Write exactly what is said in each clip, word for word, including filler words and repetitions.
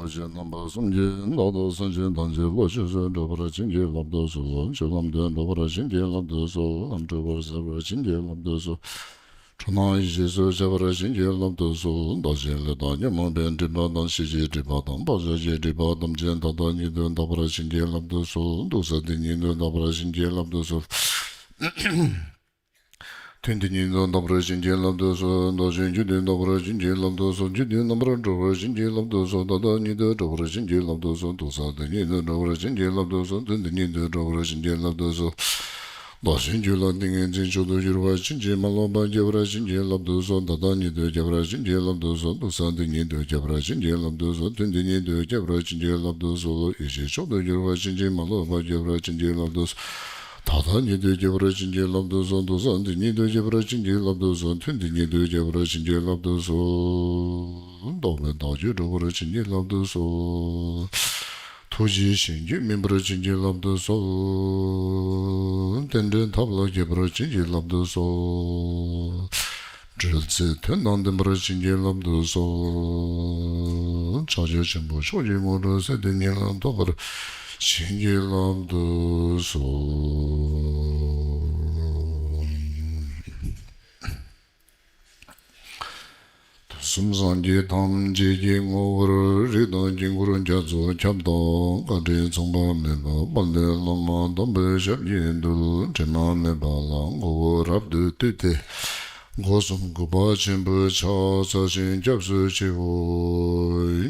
ལོ་ཆེན་རྣམ་པ་གསུམ་གྱིས་བདག་དང་སེམས་ཅན་ཐམས་ཅད་བློ་ཆོས་སུ་འགྲོ་བར་བྱིན་གྱིས་བརླབ་ཏུ་གསོལ། ཆོས་ལམ་དུ་འགྲོ་བར་བྱིན་གྱིས་བརླབ་ཏུ་གསོལ། ལམ་འཁྲུལ་པར་སེལ་བར་བྱིན་གྱིས་བརླབ་ཏུ་གསོལ། འཁྲུལ་སྣང་ཡེ་ཤེས་སུ་འཆར་བར་བྱིན་གྱིས་བརླབ་ཏུ་གསོལ། བདག་གཞན་ལས་དང་ཉོན་མོངས་པའི་སྒྲིབ་པ་དང་། ཤེས་བྱའི་སྒྲིབ་པ་དང་། བག་ཆགས་ཀྱི་སྒྲིབ་པ་ཐམས་ཅད་ད་ལྟ་ཉིད་དུ་དག་པར་བྱིན་གྱིས་བརླབ་ཏུ་གསོལ། སྡུག་བསྔལ་དེ་ཉིད་དུ་དག་པར་བྱིན་གྱིས་བརླབ་ཏུ་གསོལ། དོན་དེ་ཉིད་དུ་དག་པར་བྱིན་གྱིས་བརླབ་ཏུ་གསོལ། བདག་གཞན་རྒྱུ་དེ་དག་པར་བྱིན་གྱིས་བརླབ་ཏུ་གསོལ། རྒྱུ་དེའི་རྣམ་པར་གྲོལ་བར་བྱིན་གྱིས་བརླབ་ཏུ་གསོལ། ད་ལྟ་ཉིད་དུ་གྲོལ་བར་བྱིན་གྱིས་བརླབ་ཏུ་གསོལ། སྡུག་བསྔལ་དེ་ཉིད་དུ་གྲོལ་བར་བྱིན་གྱིས་བརླབ་ཏུ་གསོལ། དོན་དེ་ཉིད་དུ་གྲོལ་བར་བྱིན་གྱིས་བརླབ་ཏུ་གསོལ། བདག་གཞན་རྒྱུད་ལ་ཏིང་ངེ་འཛིན་མཆོག་ཏུ་གྱུར་པ་ཕྱིན་ཅི་མ་ལོག་པར་སྐྱེ་བར་བྱིན་གྱིས་བརླབ་ཏུ་གསོལ། ད་ལྟ་ཉིད་དུ་སྐྱེ་བར་བྱིན་གྱིས་བརླབ་ཏུ་གསོལ། སྡུག་བསྔལ་དེ་ཉིད་དུ་སྐྱེ་བར་བྱིན་གྱིས་བརླབ་ཏུ་གསོལ། དོན་དེ་ཉིད་དུ་སྐྱེ་བར་བྱིན་གྱིས་བརླབ་ཏུ་གསོལ། ཡེ་ཤེས་མཆོག་ཏུ་གྱུར་པ་ཕྱིན་ཅི་མ་ལོག་པར་སྐྱེ་བར་བྱིན་གྱིས་བརླབ་ཏུ་གསོལ། ད་ལྟ་ཉིད་དུ་སྐྱེ་བར་བྱིན་གྱིས་བརླབ་ཏུ་གསོལ། སྡུག་བསྔལ་དེ་ཉིད་དུ་སྐྱེ་བར་བྱིན་གྱིས་བརླབ་ཏུ་གསོལ། དོན་དེ་ཉིད་དུ་སྐྱེ་བར་བྱིན་གྱིས་བརླབ་ཏུ་གསོལ། རྟོག་པས་བདག་རྒྱུད་འགྲོ་བར་བྱིན་གྱིས་བརླབ་ཏུ་གསོལ། ཐུགས་རྗེས་གཞན་རྒྱུད་སྨིན་པར་བྱིན་གྱིས་བརླབ་ཏུ་གསོལ། རྟེན་འབྲེལ་ཐབས་ལ་མཁས་པར་བྱིན་གྱིས་བརླབ་ཏུ་གསོལ། འབྲེལ་ཚད་དོན་དང་ལྡན་པར་བྱིན་གྱིས་བརླབ་ཏུ་གསོལ། ཕྱག་རྒྱ་ཆེན་པོ་མཆོག་གི་དངོས་གྲུབ་ཚེ་འདི་ཉིད་ལ་ཐོབ་པར་བྱིན་གྱིས་བརླབ་ཏུ་གསོལ། དུས་གསུམ་སངས་རྒྱས་ཐམས་ཅད་ཀྱི་ངོ་བོར་རིགས་དང་དཀྱིལ་འཁོར་རྒྱ་མཚོ་ཁྱབ་བདག་བཀའ་དྲིན་མཚུངས་པ་མེད་པ་དཔལ་ལྡན་བླ་མ་དམ་པའི་ཞབས་ཀྱི་རྡུལ་དྲི་མ་མེད་པ་ལ་མགོ་བོས་རབ་ཏུ་བཏུད་དེ། སྒོ་གསུམ་གུས་པ་ཆེན་པོས་ཕྱག་འཚལ་ཞིང་སྐྱབས་སུ་མཆིའོ།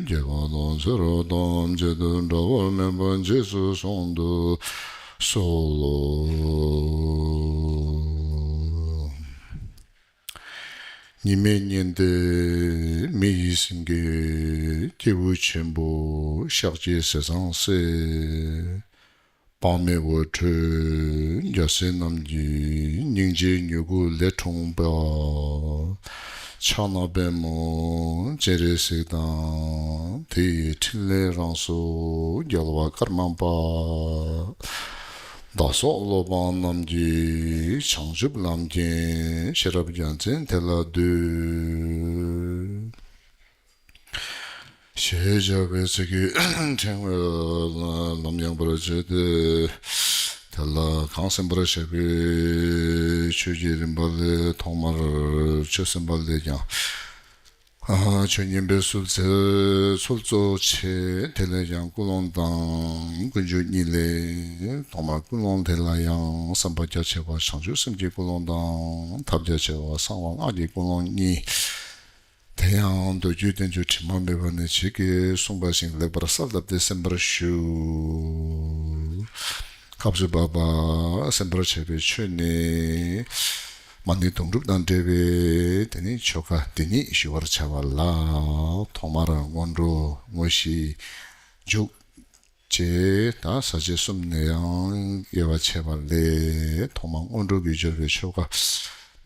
དགེ་བ་དང་ཚེ་རབས་ཐམས་ཅད་དུ་འབྲལ་བ་མེད་པར་རྗེས་སུ་བཟུང་དུ་གསོལ་ལོ། གཉིས་མེད་བརྙེས་ཏེ་མི་ཡི་སེང་གེ། སྐྱེས་བུ་ཆེན་པོ་ཤཱཀྱའི་ཟས་གཙང་སྲས། དཔག་མེད་འོད་འཕྲོས་རྒྱལ་སྲས་རྣམས་ཀྱི། སྙིང་རྗེའི་མྱུ་གུ་ལས་འཁྲུངས་པ། ཕྱག་ན་པདྨོ་སྤྱན་རས་གཟིགས་དང་། དེ་ཡི་ཕྲིན་ལས་རང་སོ་རྒྱལ་བ་ཀརྨ་པ། བདག་སོགས་སློབ་དཔོན་རྣམས་ཀྱི། བྱང་ཆུབ་ལམ་མཁྱེན་ཤེས་རབ་རྒྱལ་མཚན་དེ་ལ་འདུད། ཞེས་བྱ་བའི་ཚིག་གི་ཕྲེང་བས་ལམ་ཡངས་པར་བྱས་ཏེ། དེ་ལ་གང་གསན་པར་བྱ་བའི་ཆོས་ཀྱི་རིམ་པ་ལས་ཐོག་མར་ཆོས་གསན་པ་ལས་ཀྱང་། ཨ། ཆོས་ཉན་པའི་ཚུལ་ཚུལ་གཙོ་ཆེ། དེ་ལས་ཀྱང་ཀུན་སློང་དང་ཀུན་སྤྱོད་གཉིས་ལས། ཐོག་མར་ཀུན་སློང་དེ་ལ་ཡང་བསམ་པ་རྒྱ་ཆེ་བ་བྱང་ཆུབ་སེམས་ཀྱི་ཀུན་སློང་དང་། ཐབས་རྒྱ་ཆེ་བ་གསང་བ་སྔགས་ཀྱི་ཀུན་སློང་གཉིས། དེ་ཡང་མདོ་རྒྱུད་བསྟན་བཅོས་དྲི་མ་མེད་པ་ནས་ཇི་སྐད་གསུངས་པ་བཞིན་ལེགས་པར་གསལ་བཏབ་སྟེ་གསན་པར་ཞུ། སྐབས་སུ་བབ་པ། གསན་པར་བྱ་བའི་ཆོས་ནི། མ་ཎི་དུང་སྒྲུབ་དང་འབྲེལ་བའི་དེ་ནི་ཆོ་ག་འདི་ཉིད་ཞུ་བར་བྱ་བ་ལ། ཐོག་མར་སྔོན་འགྲོ། དངོས་གཞི། མཇུག་བཅས་ད་ཟག་བཅས་གསུམ་ནས་ཡང་དབྱེ་བ་ཕྱེ་བ་ལས། ཐོག་མར་སྔོན་འགྲོ་གི་སྦྱོར་བའི་ཆོ་ག་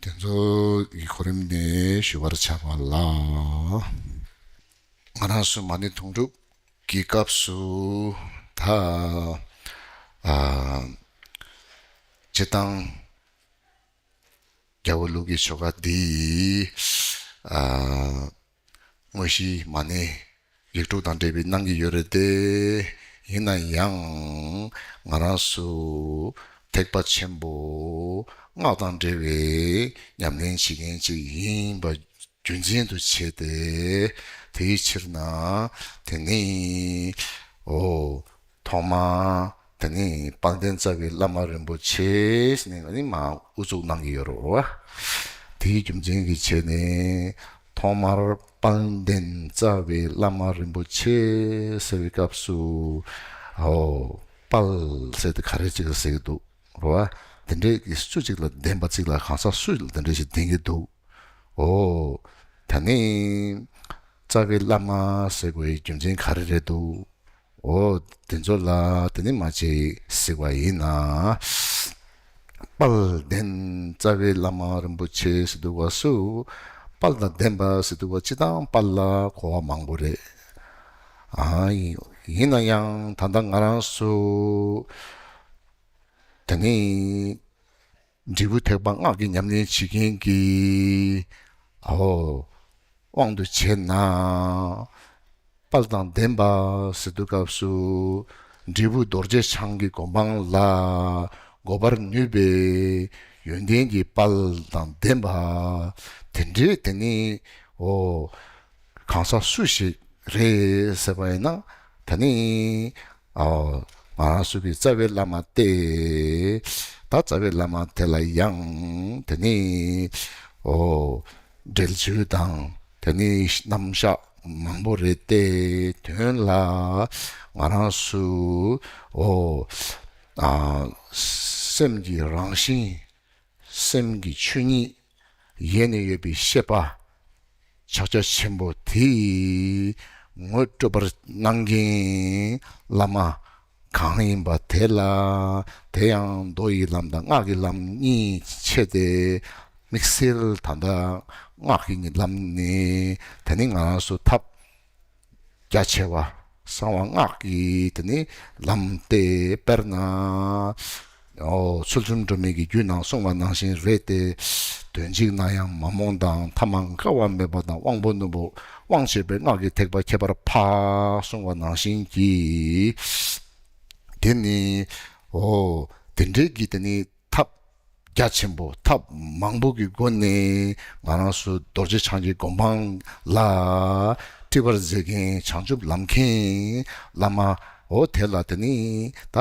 དེ་ཚོ་གི་གོ་རིམ་ནས་ཞུ་བར་བྱ་བ་ལ། ང་རང་ཚོ་མ་ཎི་དུང་སྒྲུབ་ཀྱི་སྐབས་སུ་ད། ཨ། སྤྱིར་བཏང་རྒྱལ་བ་ལུགས་ཀྱི་ཆོ་ག་འདི། ཨ། དངོས་གཞི་མ་ཎི་ཡིག་དྲུག་དང་འབྲེལ་བའི་གནང་གི་ཡོད་རེད་དེ། ཡིན་ན་ཡང་ང་རང་ཚོ་ཐེག་པ་ཆེན་པོ་སྔགས་དང་འབྲེལ་བའི་ཉམས་ལེན་བྱེད་མཁན་ཅིག་ཡིན་པ་རྒྱུ་མཚན་དུ་བྱས་ཏེ། དེའི་ཕྱིར་ན་དེ་ནི། འོ། ཐོག་མ་དེ་ནི་དཔལ་ལྡན་རྩ་བའི་བླ་མ་རིན་པོ་ཆེ་ཟེར་ནས་ནི་མ་དབུ་བཙུགས་གནང་གི་ཡོད་རེད་བ། དེའི་རྒྱུ་མཚན་གྱི་ཆེད་ནས་ཐོག་མར་དཔལ་ལྡན་རྩ་བའི་བླ་མ་རིན་པོ་ཆེ་ཟེར་བའི་སྐབས་སུ། འོ། དཔལ་ཟེར་དེ་ག་རེ་ཅིག་ལ་ཟེར་གྱི་འདུག་རེད་བ། དེ་འདྲའི་གི་སུ་གཅིག་ལ་ལྡན་པ་གཅིག་ལ་གང་ཟག་སུ་ལ་དེ་འདྲ་ཞིག་ལྡན་གྱི་འདུག་འོ། ད་ནི་རྩ་བའི་བླ་མ་ཟེར་དགོས་ཡའི་རྒྱུ་མཚན་ག་རེ་རེད་འདུག་འོ། དེ་ཚོ་ལ་དེ་ནི་མ་ཅིག་གཟིགས་པ་ཡིན་ན། དཔལ་ལྡན་རྩ་བའི་བླ་མ་རིན་པོ་ཆེ་ཟེར་དུས་སྐབས་སུ། དཔལ་དང་ལྡན་པ་ཟེར་དུས་སྐབས་སྤྱིར་བཏང་དཔལ་ལ་གོ་བ་མང་པོ་རེད། ཨ། ཡིན་ན་ཡང་ད་ལྟ་ང་རང་ཚོ་དེ་ནི་འབྲས་བུ་ཐེག་པ་སྔགས་ཀྱི་ཉམས་ལེན་བྱེད་མཁན་གྱི། ཨོ། དབང་དུ་བྱས་ན། ད་ དཔལ་དང་ལྡན་པ་ཟེར་དུས་སྐབས་སུ། འབྲས་བུ་རྡོ་རྗེ་འཆང་གི་གོ་འཕང་ལ་འགོད་པར་ནུས་པའི་ཡོན་ཏན་གྱི་དཔལ་དང་ལྡན་པ། དེ་འདྲའི་དེ་ནི་འོ་གང་ཟག་སུ་ཞིག་རེད་ཟེར་བ་ཡིན་ན། དེ་ནི་ཨོ་ང་རང་ཚོ་གི་རྩ་བའི་བླ་མ་སྟེ། ད་རྩ་བའི་བླ་མ་དེ་ལ་ཡང་དེ་ནི་འོ་འབྲེལ་ཚུལ་དང་དེ་ནི་རྣམ་གཞག་མང་པོ་རེད་དེ། དོན་ལ་ང་རང་ཚོ་འོ་ཨ་སེམས་ཀྱི་རང་བཞིན། སེམས་ཀྱི་ཆོས་ཉིད་ཡེ་ནས་ཡོད་པའི་ཤེས་པ་ཕྱག་རྒྱ་ཆེན་པོ་དེ་ངོ་སྤྲོད་པར་གནང་མཁན་བླ་མ་གང་ཡིན་པ་དེ་ལ། དེ་ཡང་མདོ་ཡི་ལམ་དང་སྔགས་ཀྱི་ལམ་གཉིས་ཕྱེ་སྟེ། དམིགས་བསལ་ད་ལྟ་སྔགས་ཀྱི་ལམ་ནི་དེ་ནི་ང་རང་ཚོ་ཐབས་རྒྱ་ཆེ་བ་གསང་བ་སྔགས་ཀྱི་དེ་ནི་ལམ་སྟེ། དཔེར་ན་འོ་ཚུལ་ཁྲིམས་སྒྲོན་མེ་གི་རྒྱུད་ནང་གསུངས་པ་ནང་བཞིན་རེད་དེ། དོན་གཅིག་ན་ཡང་མ་རྨོངས་དང་། ཐ་མ་འགག་པ་མེད་པ་དང་། དབང་པོ་རྣོན་པོ་དབང་བྱེད་པའི་སྔགས་ཀྱི་ཐེག་པ་ཁྱད་པར་འཕགས་གསུངས་པ་ནང་བཞིན་གྱི་དེ་ནི་འོ་དེ་འདྲའི་གི་དེ་ནི་ཐབས་རྒྱ་ཆེན་པོ་ཐབས་མང་པོ་གི་སྒོ་ནས་ང་རང་ཚོ་རྡོ་རྗེ་འཆང་གི་གོ་འཕང་ལ་སྤྲད་པར་མཛད་མཁན་བྱང་ཆུབ་ལམ་མཁན་བླ་མ་འོ་དེ་ལ་དེ་ནི་ད་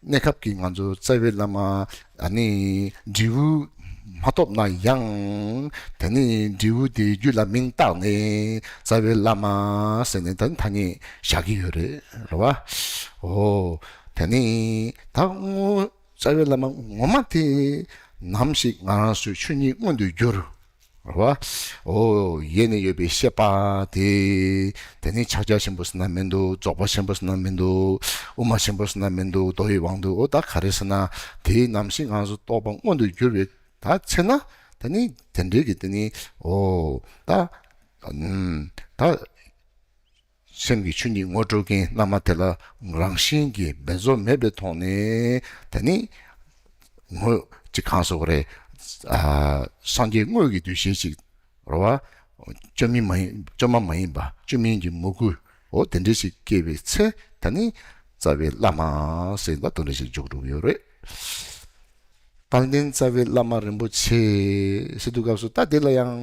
གནས་སྐབས་ཀྱི་ང་ཚོ་རྩ་བའི་བླ་མ་ཨ་ནི་འབྲས་བུ་མ་ཐོབ་ན་ཡང་དེ་ནི་འབྲས་བུ་དེ་རྒྱུད་ལ་མིང་བཏགས་ནས་རྩ་བའི་བླ་མ་ཟེར་ནས་ད་ཐ་སྙད་བཞག་གི་ཡོད་རེད། རེད་བ། འོ་དེ་ནི་ད་དངོས། རྩ་བའི་བླ་མ་ངོ་མ་དེ་ནམ་ཞིག་ང་རང་ཚོའི་ཆོས་ཉིད་མངོན་དུ་གྱུར། རེད་བ། འོ་ཡེ་ནས་ཡོད་པའི་ཤེས་པ་དེ། དེ་ནི་ཕྱག་རྒྱ་ཆེན་པོ་ཟེར་ན་མི་འདུག་རྫོགས་པ་ཆེན་པོ་ཟེར་ན་མི་འདུག་དབུ་མ་ཆེན་པོ་ཟེར་ན་མི་འདུག་མདོ་ཡི་དབང་དུ་འོ་ད་ག་རེ་ཟེར་ན། དེ་ནམ་ཞིག་ང་རང་ཚོ་རྟོགས་པ་མངོན་དུ་གྱུར་བའི་ད་ཚེ་ན། དེ་ནི་དེ་འདྲའི་གི་དེ་ནི་འོ་ད་ད། སེམས་ཀྱི་ཆོས་ཉིད་ངོ་སྤྲོད་མཁན་བླ་མ་དེ་ལ་རང་བཞིན་གྱིས་འབད་རྩོལ་མེད་པའི་ཐོག་ནས་དེ་ནི་ངོ་ཅིག་གང་ཟེར་བ་རེད། ཨ་སངས་རྒྱས་དངོས་ཀྱི་འདུ་ཤེས་ཅིག་རེད་བ། བཅོས་མིན་མ་ཡིན་བཅོས་མ་མ་ཡིན་པ་བཅོས་མིན་གྱི་མོས་གུས་འོ་དེ་འདྲ་ཞིག་སྐྱེས་པའི་ཚེ་ད་ནི་རྩ་བའི་བླ་མ་ཟེར་ད་དེ་འདྲ་ཞིག་འཇོག་འགྲོ་གི་ཡོད་རེད། དཔལ་ལྡན་རྩ་བའི་བླ་མ་རིན་པོ་ཆེ་ཟེར་དུས་སྐབས་སུ་ད་དེ་ལ་ཡང་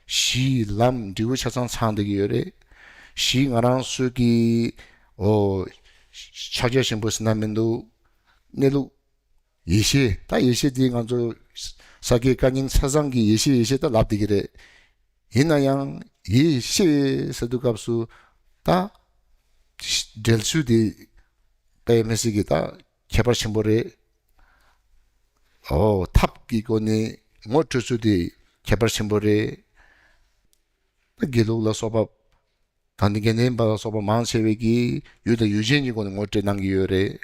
གཞིའི་ལམ་འབྲས་བུ་ཆ་ཚང་ཚང་བསྡད་ཀྱི་ཡོད་རེད། གཞི་ང་རང་ཚོའི་གི་འོ་ཕྱག་རྒྱ་ཆེན་པོ་ཟེར་ན་མི་འདུག་གནས་ལུགས་ཡེ་ཤེས། ད་ཡེ་ཤེས་དེ་ང་ཚོ་ས་དགེ་བཀའ་རྙིང་ཆ་ཚང་གི་ཡེ་ཤེས་ཡེ་ཤེས་ད་ལབ་བསྡད་ཀྱི་རེད། ཡིན་ན་ཡང་ཡེ་ཤེས་ཟེར་དུས་སྐབས་སུ་ད་འགྲེལ་ཚུལ་དེ་དཔེ་མི་སྲིད་ཀྱི་ད་ཁྱད་པར་ཆེན་པོ་རེད། འོ་ཐབས་ཀྱི་སྒོ་ནས་ངོ་སྤྲོད་ཚུལ་དེ་ཁྱད་པར་ཆེན་པོ་རེད། ད་དགེ་ལུགས་ལ་སོགས་པ་དང་དེ་དགེ་འདུན་པ་ལ་སོགས་པ་མང་ཆེ་བས་ཀྱིས་ཡུལ་དང་ཡུལ་ཅན་གྱི་སྒོ་ནས་ངོ་སྤྲོད་གནང་གི་ཡོད་རེད།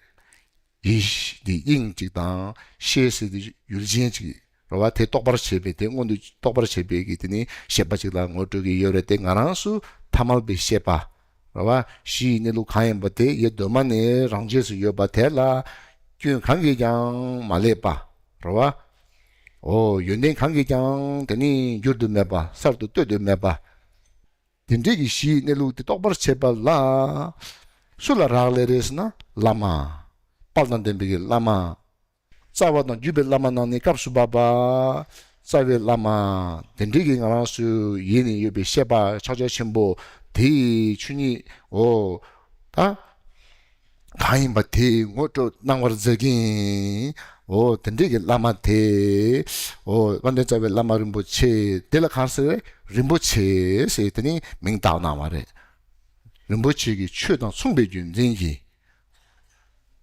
ཡེ་ཤེས་དེ་དབྱིངས་གཅིག་དང་ཤེས་ཟེར་དེ་ཡུལ་ཅན་གཅིག་རེད་བ། དེ་རྟོགས་པར་བྱེད་པའི་དེ་མངོན་དུ་རྟོགས་པར་བྱེད་པའི་གི་དེ་ནི་ཤེས་པ་གཅིག་ལ་ངོ་སྤྲོད་ཀྱི་ཡོད་རེད་དེ། ང་རང་ཚོ་ཐ་མལ་པའི་ཤེས་པ་རེད་བ། གཞི་ཡི་གནས་ལུགས་གང་ཡིན་པ་དེ་ཡེ་གདོད་མ་ནས་རང་རྒྱས་སུ་ཡོད་པ་དེ་ལ་སྐྱོན་གང་གིས་ཀྱང་མ་བསླད་པ་རེད་བ། འོ་ཡོན་ཏན་གང་གིས་ཀྱང་དེ་ནི་འགྱུར་དུ་མེད་པ་གསར་དུ་གཏོད་དུ་མེད་པ། དེ་འདྲའི་གི་གཞིའི་གནས་ལུགས་དེ་རྟོགས་པར་བྱེད་པ་ལ་སུ་ལ་རག་ལས་རེད་ཟེར་ན་བླ་མ། དཔལ་དང་ལྡན་པའི་གི་བླ་མ། རྩ་བ་དང་བརྒྱུད་པའི་བླ་མ་ནང་ནས་སྐབས་སུ་བབ་པ། རྩ་བའི་བླ་མ། དེ་འདྲའི་གི་ང་རང་ཚོའི་ཡེ་ནས་ཡོད་པའི་ཤེས་པ་ཕྱག་རྒྱ་ཆེན་པོ་དེའི་ཆོས་ཉིད་འོ་ད། གང་ཡིན་པ་དེ་ངོ་སྤྲོད་གནང་བར་མཛད་མཁན། འོ་དེ་འདྲའི་གི་བླ་མ་དེ། འོ་དཔལ་ལྡན་རྩ་བའི་བླ་མ་རིན་པོ་ཆེ་དེ་ལ་གང་ཟེར་རེད། རིན་པོ་ཆེ་ཟེར་དེ་ནི་མིང་བཏགས་གནང་བ་རེད། རིན་པོ་ཆེ་གི་ཆོས་དང་མཚུངས་པའི་རྒྱུ་མཚན་གྱིས་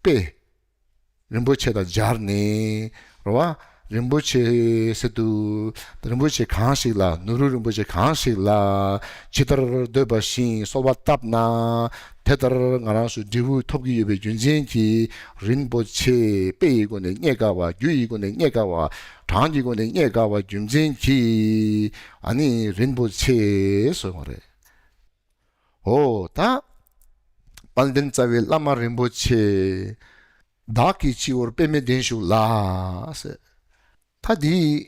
དཔེ། རིན་པོ་ཆེ་དང་སྦྱར་ནས་རེད་བ། རིན་པོ་ཆེ་ཟེར་དུས་རིན་པོ་ཆེ་གང་ཞིག་ལ་ནུ་རོ་རིན་པོ་ཆེ་གང་ཞིག་ལ་ཇི་ལྟར་འདོད་པ་བཞིན་གསོལ་བ་བཏབ་ན། དེ་ལྟར་ང་རང་ཚོས་འབྲས་བུ་ཐོབ་ཀྱི་ཡོད་པའི་རྒྱུ་མཚན་གྱིས་རིན་པོ་ཆེ་དཔེ་ཡི་སྒོ་ནས་རྙེད་དཀའ་བ། རྒྱུ་ཡི་སྒོ་ནས་རྙེད་དཀའ་བ། གྲངས་ཀྱི་སྒོ་ནས་རྙེད་དཀའ་བ་རྒྱུ་མཚན་གྱིས་ཨ་ནི་རིན་པོ་ཆེ་ཟེར་བ་རེད། འོ་ད། དཔལ་ལྡན་རྩ་བའི་བླ་མ་རིན་པོ་ཆེ། བདག་གི་སྤྱི་བོར་པདྨའི་གདན་བཞུགས་ལ། ཟེར། ད་འདི།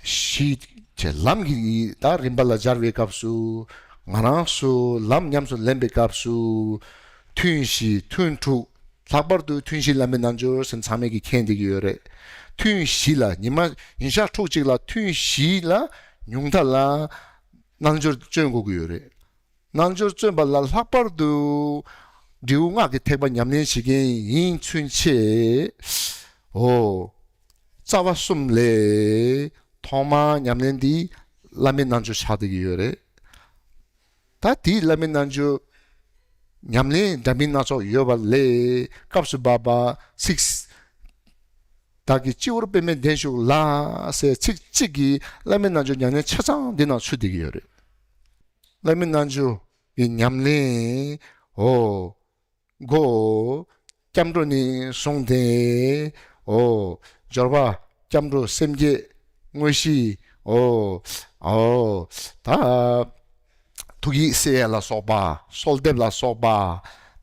གཞི་བྱས་ལམ་གྱི་ད་རིམ་པ་ལ་སྦྱར་བའི་སྐབས་སུ། ང་རང་ཚོ་ལམ་ཉམས་སུ་ལེན་པའི་སྐབས་སུ་ཐུན་བཞི་ཐུན་དྲུག་ལྷག་པར་དུ་ཐུན་བཞི་བླ་མའི་རྣལ་འབྱོར་ཟེར་ཚང་མས་ཀྱིས་མཁྱེན་བསྡད་ཀྱི་ཡོད་རེད། ཐུན་བཞི་ལ་ཉི་མ་ཉིན་ཞག་ཕྲུགས་གཅིག་ལ་ཐུན་བཞི་ལ་ཉུང་མཐའ་ལ་རྣལ་འབྱོར་བརྩོན་དགོས་ཀྱི་ཡོད་རེད། རྣལ་འབྱོར་བརྩོན་པ་ལ་ལྷག་པར་དུ་འབྲས་བུ་སྔགས་ཀྱི་ཐེག་པ་ཉམས་ལེན་བྱེད་མཁན་ཡིན་ཚུན་ཆད། འོ། རྩ་བ་གསུམ་ལས་ཐོག་མར་ཉམས་ལེན་འདི་བླ་མའི་རྣལ་འབྱོར་ཆགས་བསྡད་ཀྱི་ཡོད་རེད། ད་དེའི་བླ་མའི་རྣལ་འབྱོར་ཉམས་ལེན་འདྲ་མིན་སྣ་ཚོགས་ཡོད་པ་ལས་སྐབས་སུ་བབ་པ་ཚིག་བདག་གིས་སྤྱི་བོར་པདྨའི་གདན་བཞུགས་ལ་ཟེར་ཚིག་གཅིག་གིས་བླ་མའི་རྣལ་འབྱོར་ཉམས་ལེན་ཆ་ཚང་འདི་ནང་ཚུད་བསྡད་ཀྱི་ཡོད་རེད། བླ་མའི་རྣལ་འབྱོར་གྱི་ཉམས་ལེན། འོ། སྒོ། སྐྱབས་འགྲོ་ནས་བཟུང་སྟེ། འོ། སྦྱོར་བ། སྐྱབས་འགྲོ་སེམས་བསྐྱེད། དངོས་གཞི། འོ། འོ། ད། ཐུགས་ཡིད་བསྲེ་ཡ་ལ་སོགས་པ། གསོལ་འདེབས་ལ་སོགས་པ།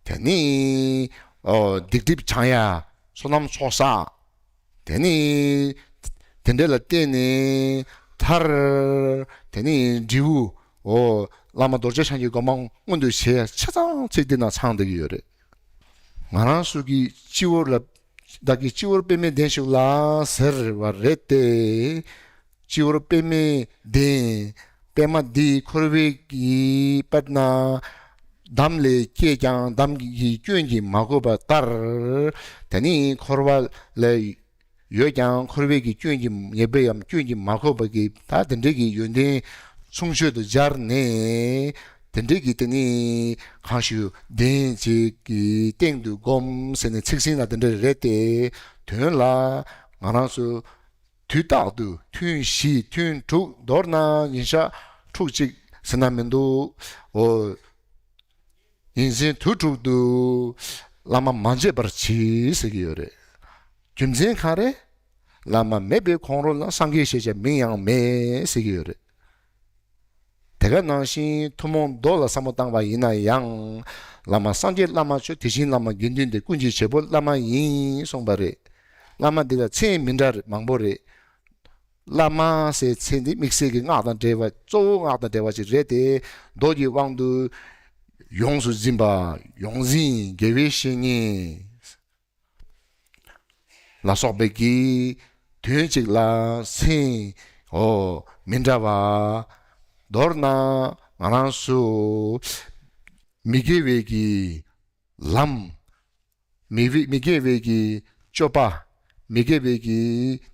དེ་ནས། འོ། སྡིག་སྒྲིབ་སྦྱང་ཡ། བསོད་ནམས་ཚོགས་བསགས། དེ་ནས། དེ་འདྲ་ལ་བརྟེན་ནས་མཐར། དེ་ནས་འབྲས་བུ། འོ། བླ་མ་རྡོ་རྗེ་འཆང་གི་དགོངས་པ་མངོན་དུ་བྱེད་ཡ་ཆ་ཚང་ཚིག་འདི་ན་ཚང་བསྡད་ཀྱི་ཡོད་རེད། ང་རང་ཚོ་གི་སྤྱི་བོར་ལ། བདག་གི་སྤྱི་བོར་པདྨའི་གདན་བཞུགས་ལ་ཟེར་བ་རེད་དེ། སྤྱི་བོར་པདྨའི་གདན། པདྨ་འདི་འཁོར་བའི་གི་དཔེར་ན། འདམ་ལས་སྐྱེས་ཀྱང་འདམ་གྱི་སྐྱོན་གྱིས་མ་གོས་པ་ལྟར། དེ་ནི་འཁོར་བ་ལས་ཡོད་ཀྱང་འཁོར་བའི་གི་སྐྱོན་གྱིས་ཉེས་པའི་ཡང་སྐྱོན་གྱིས་མ་གོས་པ་གི་ད་དེ་འདྲའི་གི་ཡོན་ཏན་མཚུངས་ཆོས་དུ་སྦྱར་ནས། དེ་འདྲའི་གི་དེ་ནི་གང་ཞུ་གདན་གཅིག་གི་སྟེང་དུ་བསྒོམ་ཟེར་ནས་ཚིག་ཟིན་ལ་དེ་འདྲ་རེད་དེ། དོན་ལ་ང་རང་ཚོ་དུས་རྟག་ཏུ་ཐུན་བཞི་ཐུན་དྲུག་མདོར་ན་ཉིན་ཞག་ཕྲུགས་གཅིག་ཟེར་ན་མི་འདུག་འོ། ཉིན་མཚན་དུས་དྲུག་ཏུ་བླ་མ་མ་བརྗེད་པར་གྱིས་ཟེར་གྱི་ཡོད་རེད། རྒྱུ་མཚན་གང་རེད། བླ་མ་མེད་པའི་གོང་རོལ་ན་སངས་རྒྱས་ཞེས་བྱ་མིང་ཡང་མེད་ཟེར་གྱི་ཡོད་རེད། དེ་ག་ནང་བཞིན་ཐུན་མོང་མདོ་ལ་བསམ་བློ་བཏང་བ་ཡིན་ན་ཡང་། བླ་མ་སངས་རྒྱས་བླ་མ་མཆོག་དེ་བཞིན་བླ་མ་དགེ་འདུན་ཏེ་ཀུན་གྱི་བྱེད་པོ་བླ་མ་ཡིན་གསུངས་པ་རེད། བླ་མ་འདི་ལ་མཚན་མི་འདྲ་མང་པོ་རེད། བླ་མ་ཟེར་མཚན་འདི་དམིགས་བསལ་གྱི་སྔགས་དང་འབྲེལ་བ་གཙོ་བོ་སྔགས་དང་འབྲེལ་བ་ཅིག་རེད་དེ། མདོ་གི་དབང་དུ་ཡོངས་སུ་འཛིན་པ། ཡོངས་འཛིན་དགེ་བའི་བཤེས་གཉེན་ལ་སོགས་པའི་གི་དོན་གཅིག་ལ་མཚན། འོ། མི་འདྲ་བ། མདོར་ན་ང་རང་ཚོ་མི་དགེ་བའི་གི་ལམ། མི་བི་མི་དགེ་བའི་གི་སྤྱོད་པ། མི་དགེ་བའི་གི་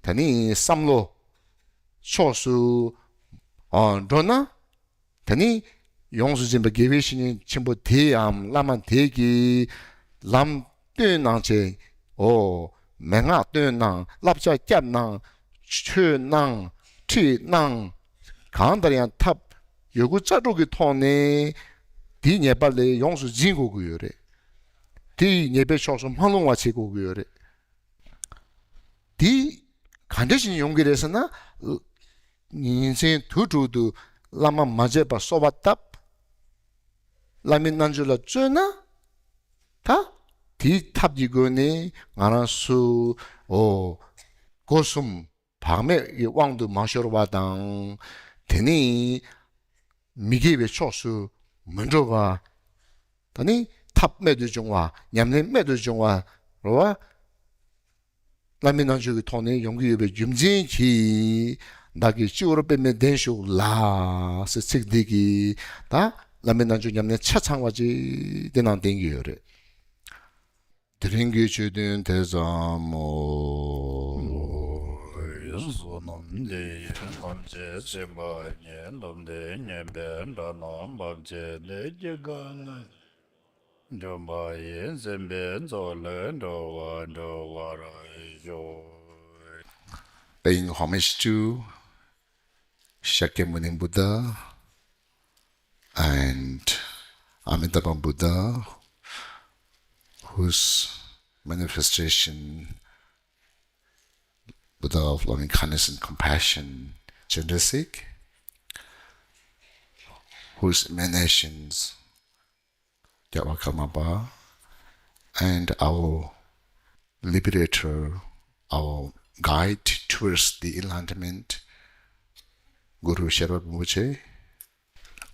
ད་ནི་བསམ་བློ་ཕྱོགས་སུ་ཨ་འགྲོ་ན། ད་ནི་ཡོངས་སུ་འཛིན་པ་དགེ་བའི་བཤེས་གཉེན་ཆེན་པོ་དེའམ་བླ་མ་དེ་གིས་ལམ་སྟོན་གནང་བྱས། འོ། མན་ངག་སྟོན་གནང་། བསླབ་བྱ་བསྐྱབས་གནང་། ཆོས་གནང་། ཁྲིད་གནང་། གང་ལྟར་ཡང་ཐབས་ཡོད་རྒུ་རྩལ་སྤྲུགས་ཀྱི་ཐོག་ནས་དེའི་ཉེས་པ་ལས་ཡོངས་སུ་འཛིན་དགོས་ཀྱི་ཡོད་རེད། དེ་ཡི་ཉེས་པའི་ཕྱོགས་སུ་མ་ལྷུང་བ་བྱེད་དགོས་ཀྱི་ཡོད་རེད། དེ་ག་འདྲ་ཞིག་ཡོང་གི་རེད་ཟེར་ན། ཉིན་མཚན་དུས་དྲུག་ཏུ་བླ་མ་མ་བརྗེད་པར་གསོལ་བ་བཏབ། བླ་མའི་རྣལ་འབྱོར་ལ་བརྩོན་ན། ད་དེའི་ཐབས་ཀྱི་སྒོ་ནས་ང་རང་ཚོ། འོ། སྒོ་གསུམ་བག་མེད་ཀྱི་དབང་དུ་མ་ཤོར་བ་དང་། དེ་ནི་མི་དགེ་བའི་ཕྱོགས་སུ་མི་འགྲོ་བ། ད་ནི་ཐབས་རྨད་དུ་བྱུང་བ། ཉམས་ལེན་རྨད་དུ་བྱུང་བ་རེད་བ། བླ་མའི་རྣལ་འབྱོར་གྱི་ཐོག་ནས་ཡོང་གི་ཡོད་པའི་རྒྱུ་མཚན་གྱིས། བདག་གི་སྤྱི་བོར་པདྨའི་གདན་བཞུགས་ལ་ཟེར་ཚིག་འདི་གིས་ད་བླ་མའི་རྣལ་འབྱོར་ཉམས་ལེན་ཆ་ཚང་བ་ཅིག་དེ་ནང་ལྡན་གྱི་ཡོད་རེད། དེ་རིང་གི་ཆོས་ཐུན་དེ་ཙམ་མོ། བསོད་ནམས་འདི་ཡིས་ཐམས་ཅད་གཟིགས་པ་ཉིད། བསོད་ནམས་འདི་ཉིད་ཀྱིས་དགྲ་རྣམས་ཕམ་བྱས་ཏེ། སྐྱེ་རྒ་ན་འཇོམས་པ་ཡི་སེམས་དཔའི་ཚོགས་ལ་འགྲོ་བ་སྒྲོལ་བར་ཤོག། Paying homage to Shakyamuni Buddha and Amitabha Buddha, whose manifestation, Buddha of loving kindness and compassion, Chenrezig, whose emanations, Gyalwar Karmapa, and our liberator, our guide towards the enlightenment, Guru Sherpa Rinpoche,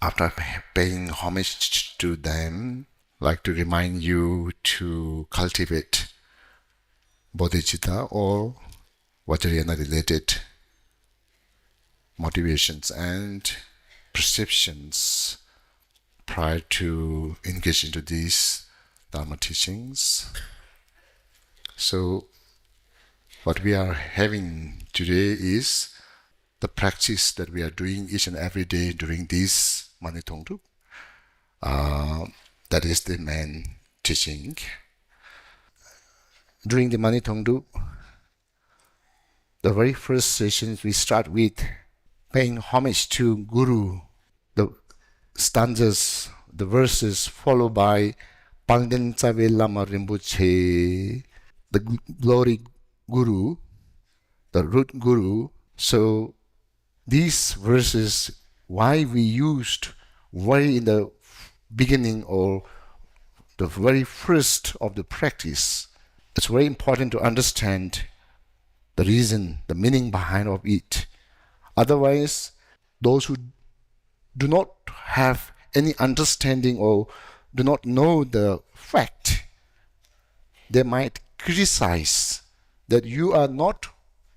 After paying homage to them, I'd like to remind you to cultivate bodhicitta or Vajrayana related motivations and perceptions prior to engage into these Dharma teachings. So, what we are having today is the practice that we are doing each and every day during this Mani Thongdrup. Uh, that is the main teaching. During the Mani Thongdrup, the very first session we start with paying homage to Guru, the stanzas, the verses followed by Pangden Tsawe Lama Rinpoche, the gl- glory Guru, the root Guru. So these verses, why we used, why in the beginning or the very first of the practice, it's very important to understand the reason, the meaning behind of it. Otherwise, those who do not have any understanding or do not know the fact, they might criticize that you are not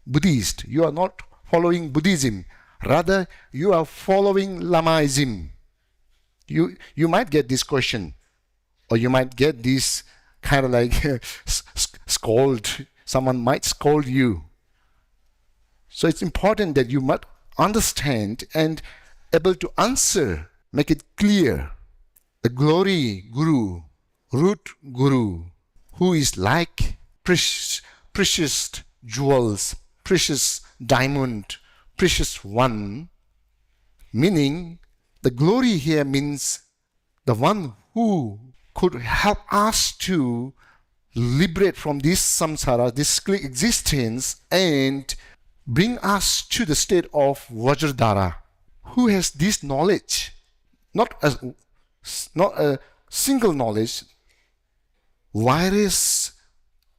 Buddhist, you are not following Buddhism, rather, you are following Lamaism. You, you might get this question, or you might get this kind of like s- s- scold. Someone might scold you. So it's important that you must understand and able to answer, make it clear. The glory Guru, root Guru, who is like precious, precious jewels, precious diamond, precious one, meaning the glory here means the one who could help us to liberate from this samsara, this existence, and bring us to the state of Vajradhara, who has this knowledge, not a, not a single knowledge, various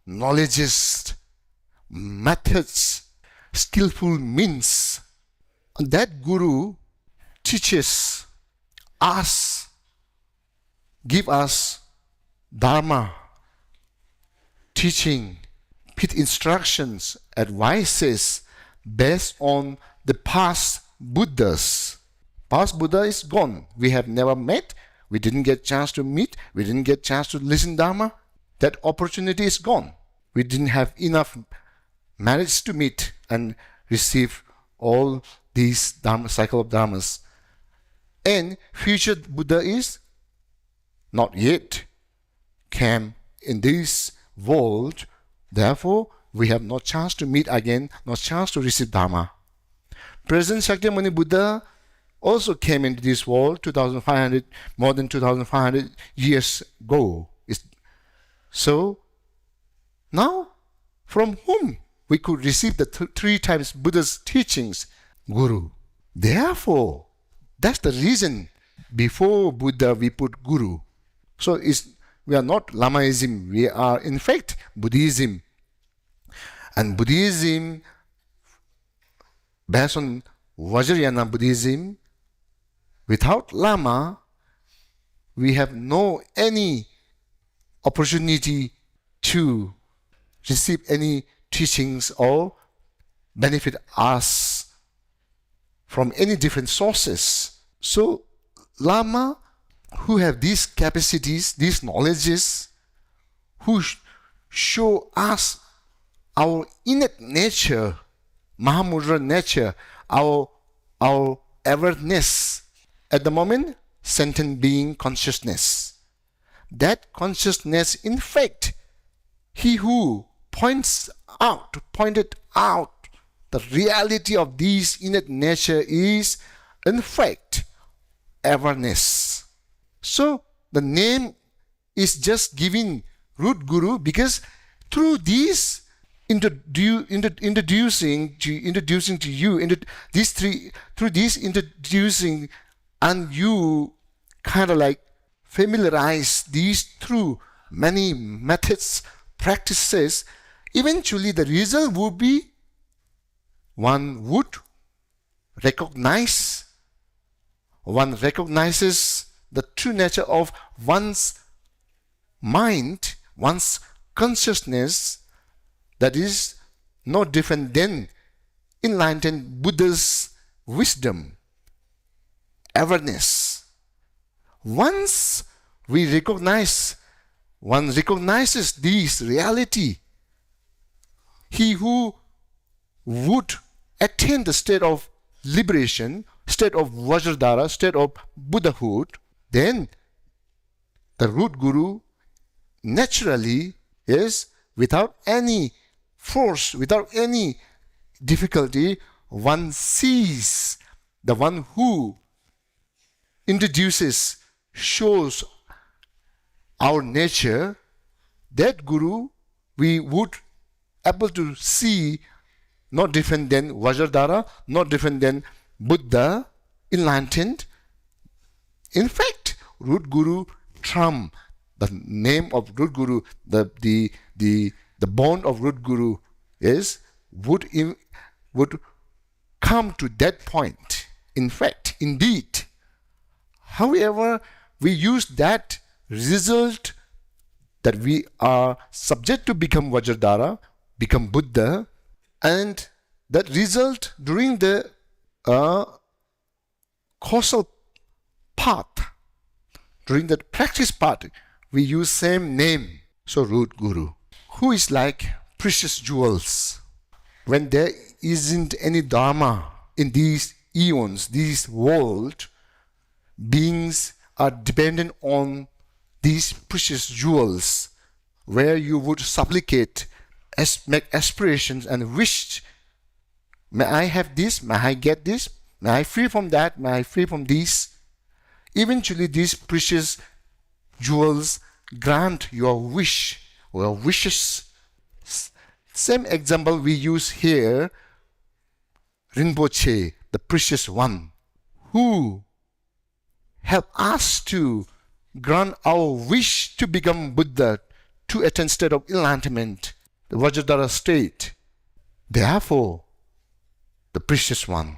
knowledges, methods, skillful means. That Guru teaches us, give us Dharma, teaching, with instructions, advices based on the past Buddhas. Past Buddha is gone. We have never met. We didn't get chance to meet. We didn't get chance to listen Dharma. That opportunity is gone. We didn't have enough merits to meet and receive all these Dharma, cycle of Dharmas. And future Buddha is not yet came in this world. Therefore, we have no chance to meet again, no chance to receive Dharma. Present Shakyamuni Buddha also came into this world two thousand five hundred, more than two thousand five hundred years ago. Is- So, now, from whom we could receive the th- three times Buddha's teachings? Guru. Therefore, that's the reason before Buddha we put Guru. So it's, we are not Lamaism, we are in fact Buddhism. And Buddhism, based on Vajrayana Buddhism, without Lama, we have no any opportunity to receive any teachings or benefit us from any different sources. So, Lama who have these capacities, these knowledges, who sh- show us our innate nature, Mahamudra nature, our, our awareness. At the moment, sentient being consciousness. That consciousness, in fact, he who points out, pointed out the reality of these innate nature is, in fact, awareness. So the name is just giving root guru because through these introdu- intro- introducing to introducing to you into these three through these introducing and you kind of like familiarize these through many methods, practices, eventually the result would be one would recognize one recognizes the true nature of one's mind, one's consciousness, that is no different than enlightened Buddha's wisdom, awareness. Once we recognize, one recognizes this reality, he who would attain the state of liberation, state of Vajradhara, state of Buddhahood, then the root guru naturally is, without any force, without any difficulty, one sees the one who introduces, shows our nature, that guru we would able to see not different than Vajradhara, not different than Buddha, enlightened. In fact, root guru Tram, the name of root guru, the the the the bond of root guru is would in, would come to that point. In fact, indeed, however, we use that result that we are subject to become Vajradhara, become Buddha, and that result during the uh, causal path, during the practice path, we use same name. So root guru, who is like precious jewels. When there isn't any dharma in these eons, this world, beings are dependent on these precious jewels, where you would supplicate, as make aspirations and wish, may I have this, may I get this, may I free from that, may I free from this. Eventually, these precious jewels grant your wish, your wishes. Same example we use here, Rinpoche, the precious one, who help us to grant our wish to become Buddha, to attain state of enlightenment, the Vajradhara state. Therefore, the precious one.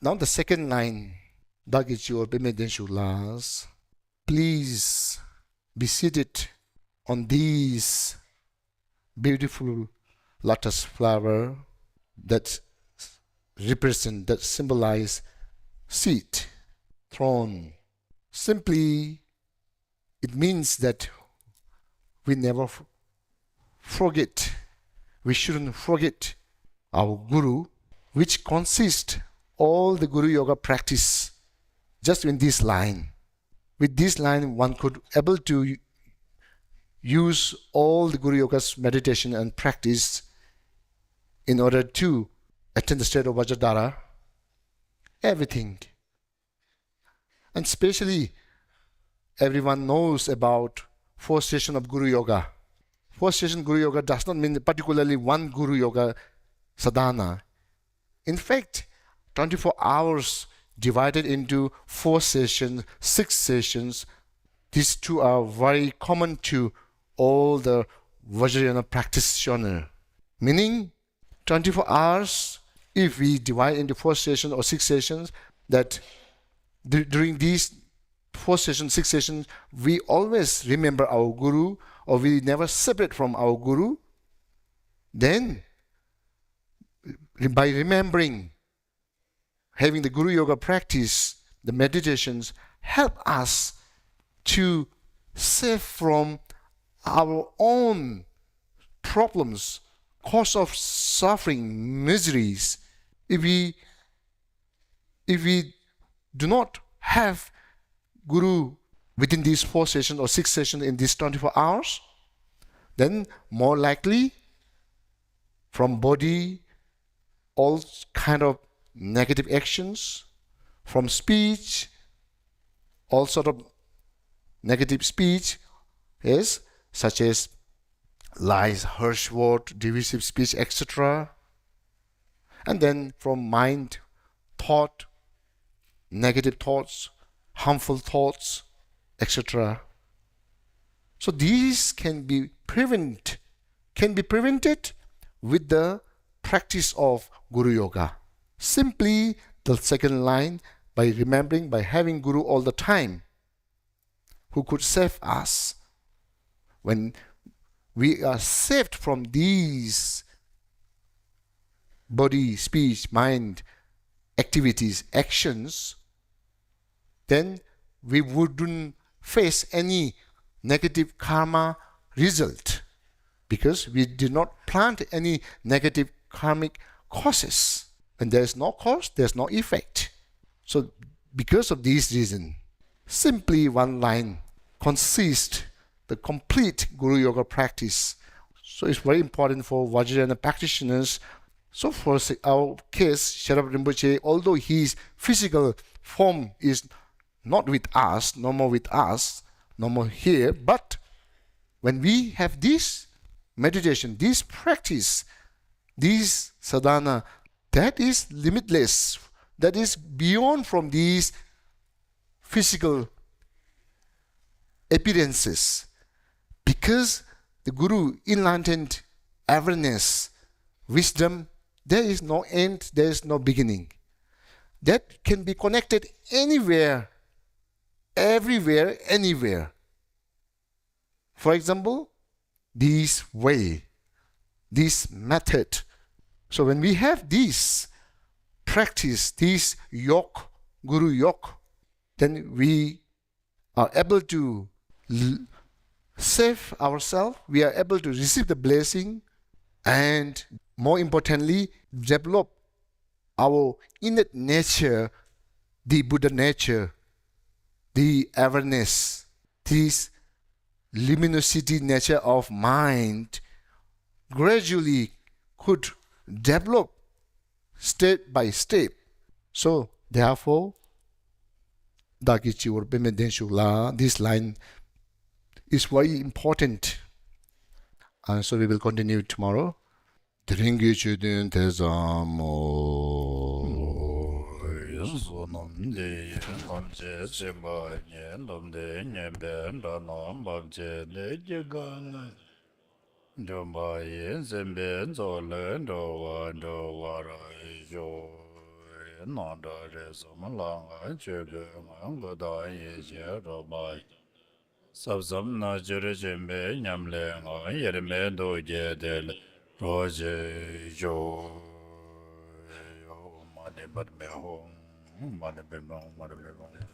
Now the second line, བདག་གི་སྤྱི་བོར་པདྨའི་གདན་བཞུགས་ལ། Please be seated on these beautiful lotus flower that represent, that symbolize seat, throne. Simply, it means that we never f- forget, we shouldn't forget our guru, which consists all the guru yoga practice just in this line. With this line, one could able to use all the Guru Yoga's meditation and practice in order to attain the state of Vajradhara, everything. And specially, everyone knows about four session of Guru Yoga. Four session Guru Yoga does not mean particularly one Guru Yoga sadhana. In fact, twenty-four hours divided into four sessions, six sessions, these two are very common to all the Vajrayana practitioner. Meaning, twenty-four hours, if we divide into four sessions or six sessions, that d- during these four sessions, six sessions, we always remember our guru, or we never separate from our guru, then by remembering, having the Guru Yoga practice, the meditations help us to save from our own problems, cause of suffering, miseries. If we if we do not have Guru within these four sessions or six sessions in these twenty-four hours, then more likely from body, all kind of negative actions, from speech, all sort of negative speech is such as lies, harsh word, derisive speech, et cetera. And then from mind, thought, negative thoughts, harmful thoughts, et cetera. So these can be prevent can be prevented with the practice of Guru Yoga. Simply the second line, by remembering, by having Guru all the time, who could save us. When we are saved from these body, speech, mind activities, actions, then we wouldn't face any negative karma result, because we did not plant any negative karmic causes. When there is no cause, there's no effect. So, because of this reason, simply one line consists the complete Guru Yoga practice. So it's very important for Vajrayana practitioners. So for s- our case, Sherab Rinpoche, although his physical form is not with us, no more with us, no more here, but when we have this meditation, this practice, this sadhana, that is limitless, that is beyond from these physical appearances. Because the Guru enlightened awareness, wisdom, there is no end, there is no beginning. That can be connected anywhere, everywhere, anywhere. For example, this way, this method. So when we have this practice, this yog, Guru yog, then we are able to l- save ourselves, we are able to receive the blessing, and more importantly, develop our innate nature, the Buddha nature, the awareness, this luminosity nature of mind gradually could develop step by step. So, therefore, བདག་གིས་སྤྱི་བོར་པདྨའི་གདན་བཞུགས་ལ། This line is very important. And so we will continue tomorrow. དེ་རིང་གི་ཆོས་ཐུན་དེ་ཙམ་མོ། བསོད་ནམས་འདི་ཡིས་ཐམས་ཅད་གཟིགས་པ་ཉིད། བསླབ་བཏུས་ཉན་པའི་དགྲ་རྣམས་ཕམ་བྱས་ཏེ། སྐྱེ་རྒ་ན་འཆིའི་རྒྱུ་འབྲས་ཀུན་ལས་འདས་པའི་མཆོག་ལ་འགྲོ་བ་སྒྲོལ་བར་ཤོག། སྣང་གྲགས་རིག་གསུམ་ལ་བསྔགས། ཆོས་ཀུན་ངོ་བོ་དང་ཡེ་ཤེས་རོལ་པ་ཡིས། ཟབ་གསང་རྣལ་འབྱོར་ཆེན་པོའི་ཉམས་ལེན་ངང་། དབྱེར་མེད་རྡོ་རྗེའི་གདན་ལ་རོལ་ཅིག་ཤོག། ཨོཾ་མ་ཎི་པདྨེ་ཧཱུྃ། ཨོཾ་མ་ཎི་པདྨེ་ཧཱུྃ། མ་ཎི་པདྨེ་ཧཱུྃ།